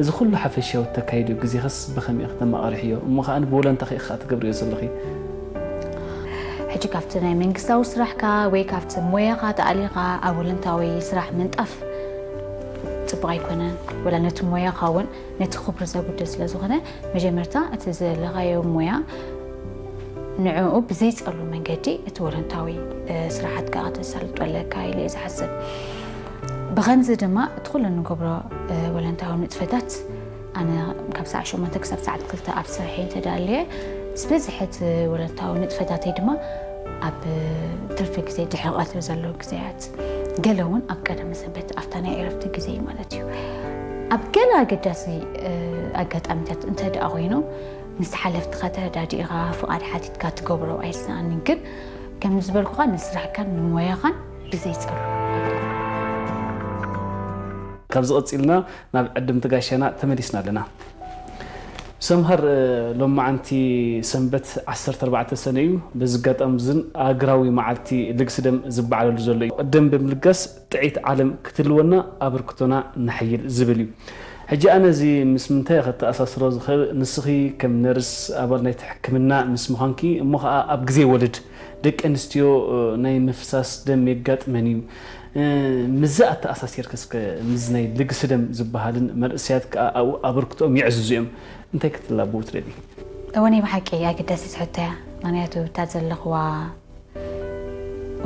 እዚ ኩሉ ሓፈሻዊ እተካይድዮ ግዜኽስ ብኸመይ ኢኺ ተመቓርሕዮ እሞ ከኣ ብወለንታኺ ኢኺ ትገብርዮ ዘለኺ? ሕጂ ካብቲ ናይ መንግስታዊ ስራሕካ ወይ ካብቲ ሞያኻ ተኣሊኻ ኣብ ወለንታዊ ስራሕ ምንጣፍ ጽቡቕ ኣይኮነን። ወላ ነቲ ሞያኻ እውን ነቲ ክብሪ ዘጉድል ስለ ዝኾነ፣ መጀመርታ እቲ ዘለኻዮ ሞያ ንዕኡ ብዘይጸሉ መንገዲ እቲ ወለንታዊ ስራሓትካ ከተሳልጦ ኣለካ ኢለ እየ ዝሓስብ። ብኸምዚ ድማ እቲ ኩሉ እንገብሮ ወለንታዊ ንጥፈታት፣ ኣነ ካብ ሰዓት ሸሞንተ ክሳብ ሰዓት ክልተ ኣብ ስርሐይ እንተዳልየ፣ ዝበዝሐ እቲ ወለንታዊ ንጥፈታተይ ድማ ኣብ ትርፊ ግዜ ድሕሪ ቀትሪ ዘለዉ ግዜያት፣ ገለ እውን ኣብ ቀዳመ ሰንበት ኣብታ ናይ ዕረፍቲ ግዜ ማለት እዩ። ኣብ ገለ ኣገዳሲ ኣጋጣሚታት እንተ ደኣ ኮይኑ፣ ምስ ሓለፍትኻ ተረዳዲእኻ ፍቓድ ሓቲትካ ትገብሮ ኣይሰኣንን። ግን ከም ዝበልኩኻ ንስራሕካን ንሞያኻን ብዘይጸሉ። ካብዚ ቀጺልና ናብ ዕድምቲ ጋሻና ተመሊስና ኣለና። ሰምሃር፣ ሎማዓንቲ ሰንበት ዓሰርተ ኣርባዕተ ሰነ እዩ። በዚ ኣጋጣሚ እዝን ኣህግራዊ መዓልቲ ልግሲ ደም ዝበዓለሉ ዘሎ እዩ። ደም ብምልጋስ ጥዕይቲ ዓለም ክትህልወና ኣበርክቶና ነሐይል ዝብል እዩ። ሕጂ ኣነ እዚ ምስ ምንታይ ከተኣሳስሮ ዝኽእል፣ ንስኺ ከም ነርስ ኣባል ናይቲ ሕክምና ምስ ምዃንኪ እሞ ኸዓ ኣብ ግዜ ወልድ ደቂ ኣንስትዮ ናይ ምፍሳስ ደም የጋጥመን እዩ። ምስዚ ኣተኣሳሲርኪ እስከ ምስዚ ናይ ልግሲ ደም ዝበሃልን መንእሰያት ከኣ ኣብኡ ኣበርክቶኦም የዕዝዙ እዮም እንታይ ክትላበዉ ትደልዪ? እወ ናይ ብሓቂ ኣገዳሲት ሕቶ እያ። ምኽንያቱ እታ ዘለኽዋ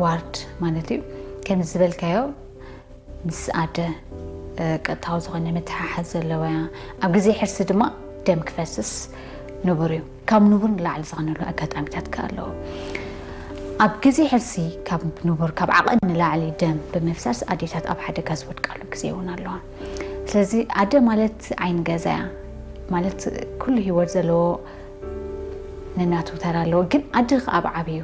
ዋርድ ማለት እዩ ከምዚ ዝበልካዮ ምስ ኣደ ቀጥታዊ ዝኾነ ምትሕሓዝ ዘለዋ እያ። ኣብ ግዜ ሕርሲ ድማ ደም ክፈስስ ንቡር እዩ። ካብ ንቡር ንላዕሊ ዝቐነሉ ኣጋጣሚታት ከ ኣለዉ። ኣብ ግዜ ሕርሲ ካብ ንቡር ካብ ዓቐን ንላዕሊ ደም ብምፍሳስ ኣዴታት ኣብ ሓደጋ ዝወድቃሉ ግዜ እውን ኣለዋ። ስለዚ ኣደ ማለት ዓይኒ ገዛ እያ። ማለት ኩሉ ህይወት ዘለዎ ነናቱ ተራ ኣለዎ። ግን ኣደ ከኣ ኣብ ዓብዩ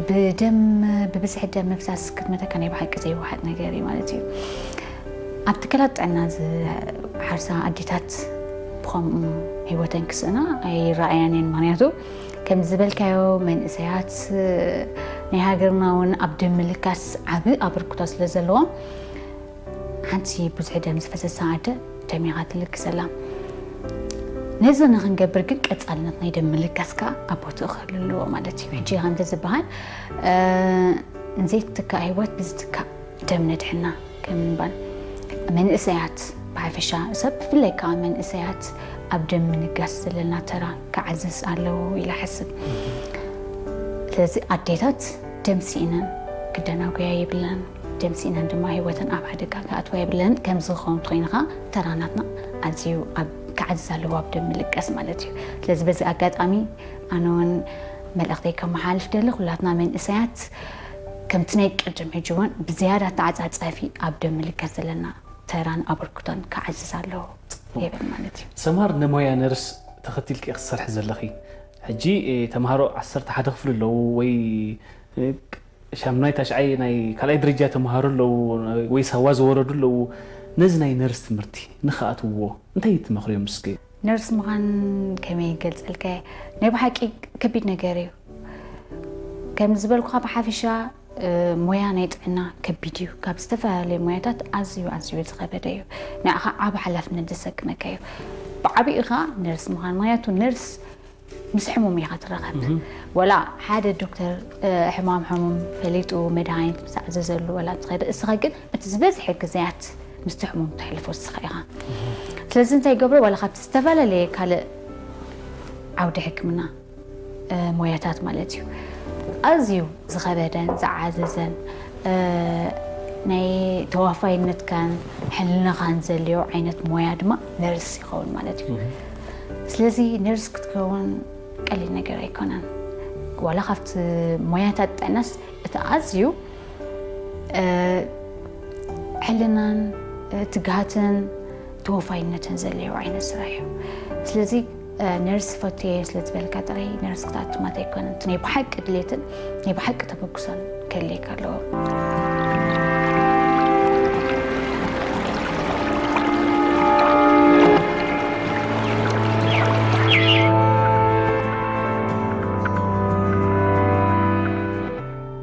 ብደም ብብዝሒ ደም ምፍሳስ ክትመተካ ናይ ብሓቂ ዘይወሓጥ ነገር እዩ ማለት እዩ። ኣብ ትካላት ጥዕና ዝሓርሳ ኣዴታት ብኸምኡ ህይወተን ክስእና ኣይረኣያን እየን። ምክንያቱ ከም ዝበልካዮ መንእሰያት ናይ ሃገርና እውን ኣብ ደም ምልካስ ዓቢ ኣበርክቶ ስለ ዘለዎም ሓንቲ ብዙሒ ደም ዝፈሰሳ ኣደ ደም ኢኻ ትልግሰላ። ነዚ ንክንገብር ግን ቀጻልነት ናይ ደም ምልጋስ ከኣ ኣብ ቦትኡ ክህሉ ኣለዎ ማለት እዩ። ሕጂ ከምዚ ዝበሃል ንዘይትትካእ ህይወት ብዝትካእ ደም ነድሕና ከም ምባል መንእሰያት ብሓፈሻ ሰብ ብፍላይ ከዓ መንእሰያት ኣብ ደም ምልጋስ ዘለና ተራ ክዓዝዝ ኣለዎ ኢለ ሓስብ። ስለዚ ኣዴታት ደም ስኢነን ክደናጎያ የብለን። ደም ስኢነን ድማ ህይወተን ኣብ ሓደጋ ክኣትዋ የብለን። ከምዚ ክኸውን እንተኾይኑ ከዓ ተራ ናትና ኣዝዩ ኣብ ክዓዝዝ ኣለዎ ኣብ ደም ምልቀስ ማለት እዩ። ስለዚ በዚ ኣጋጣሚ ኣነ እውን መልእኽተይ ከመሓላልፍ ደሊ ኩላትና መንእሰያት ከምቲ ናይ ቅድም ሕጂ እውን ብዝያዳ ተዓፃፃፊ ኣብ ደም ምልቀስ ዘለና ተራን ኣበርክቶን ክዓዝዝ ኣለዎ ይብል ማለት እዩ። ሰምሃር ንሞያ ነርስ ተኸቲልኪ ክትሰርሒ ዘለኺ ሕጂ ተምሃሮ ዓሰርተ ሓደ ክፍሊ ኣለዉ ወይ ሻምናይ ታሽዓይ ናይ ካልኣይ ደረጃ ተምሃሮ ኣለዉ ወይ ሳዋ ዝወረዱ ኣለዉ ነዚ ናይ ነርስ ትምህርቲ ንኽኣትውዎ እንታይ ትመኽርዮም እስኪ? ነርስ ምዃን ከመይ ይገልጸልካ እየ ናይ ብሓቂ ከቢድ ነገር እዩ ከም ዝበልኩኻ ብሓፈሻ ሞያ ናይ ጥዕና ከቢድ እዩ ካብ ዝተፈላለየ ሞያታት ኣዝዩ ኣዝዩ ዝኸበደ እዩ ንዓኻ ዓብ ሓላፍነት ዘሰክመካ እዩ ብዓብኡ ኸዓ ነርስ ምዃን ምክንያቱ ነርስ ምስ ሕሙም ኢኻ ትራኸብ ወላ ሓደ ዶክተር ሕማም ሕሙም ፈሊጡ መድሃኒት ምስ ኣዘዘሉ ወላ ትኸደ እስኻ ግን እቲ ዝበዝሐ ግዜያት ምስቲ ሕሙም ተሕልፎ እስኻ ኢኻ ስለዚ እንታይ ይገብሮ ወላ ካብቲ ዝተፈላለለየ ካልእ ዓውዲ ሕክምና ሞያታት ማለት እዩ ኣዝዩ ዝኸበደን ዝዓዘዘን ናይ ተዋፋይነትካን ሕልናኻን ዘልዮ ዓይነት ሞያ ድማ ነርስ ይኸውን ማለት እዩ ስለዚ ነርስ ክትከውን ቀሊል ነገር ኣይኮነን ዋላ ካብቲ ሞያታት ጥዕናስ እቲ ኣዝዩ ሕልናን ትግሃትን ተወፋይነትን ዘለዎ ዓይነት ስራሕ እዩ ስለዚ ነርስ ፈትየ ስለ ዝበልካ ጥራይ ነርስ ክትኣቱ ማለት ኣይኮነን እቲ ናይ ብሓቂ ድሌትን ናይ ብሓቂ ተበግሶን ከልየካ ኣለዎ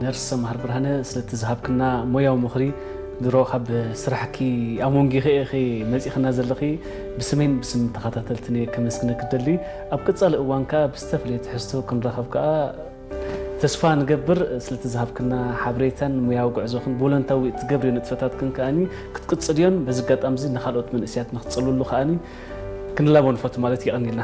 ነርስ ሰምሃር ብርሃነ ስለቲ ዝሃብክና ሞያዊ ምኽሪ ድሮ ካብ ስራሕኪ ኣብ መንጎ ኢኺ መፂኽና ዘለኺ፣ ብስሜን ብስም ተኸታተልትን እየ ከመስግነኪ ደሊ። ኣብ ቀፃሊ እዋን ከዓ ብዝተፈለየ ትሕዝቶ ክንራኸብ ከዓ ተስፋ ንገብር። ስለቲ ዝሃብክና ሓበሬታን ሙያዊ ጉዕዞኽን ብወለንታዊ እትገብርዮ ንጥፈታትክን ከዓኒ ክትቅፅልዮን በዚ ኣጋጣሚ እዚ ንኻልኦት መንእሰያት ንክትፅልሉ ከዓኒ ክንላቦ ንፈቱ ማለት የቐኒልና።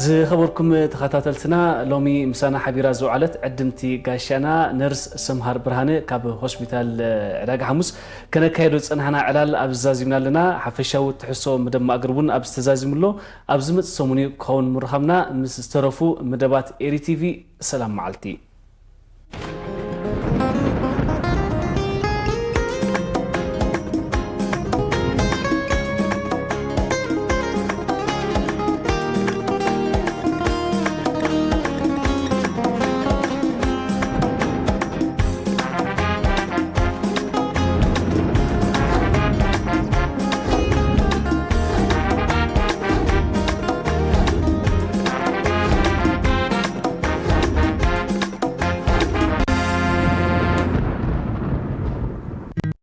ዝኸበርኩም ተኸታተልትና፣ ሎሚ ምሳና ሓቢራ ዝውዓለት ዕድምቲ ጋሻና ነርስ ሰምሃር ብርሃነ ካብ ሆስፒታል ዕዳጋ ሓሙስ ከነካየዶ ዝጸናሕና ዕላል ኣብዚ ዛዚምና ኣለና። ሓፈሻዊ ትሕዝቶ መደብ ማእገር እውን ኣብዚ ተዛዚሙ ኣሎ። ኣብ ዝመጽእ ሰሙን እዩ ክኸውን ምርኻብና። ምስ ዝተረፉ መደባት ኤሪ ቲቪ ሰላም መዓልቲ።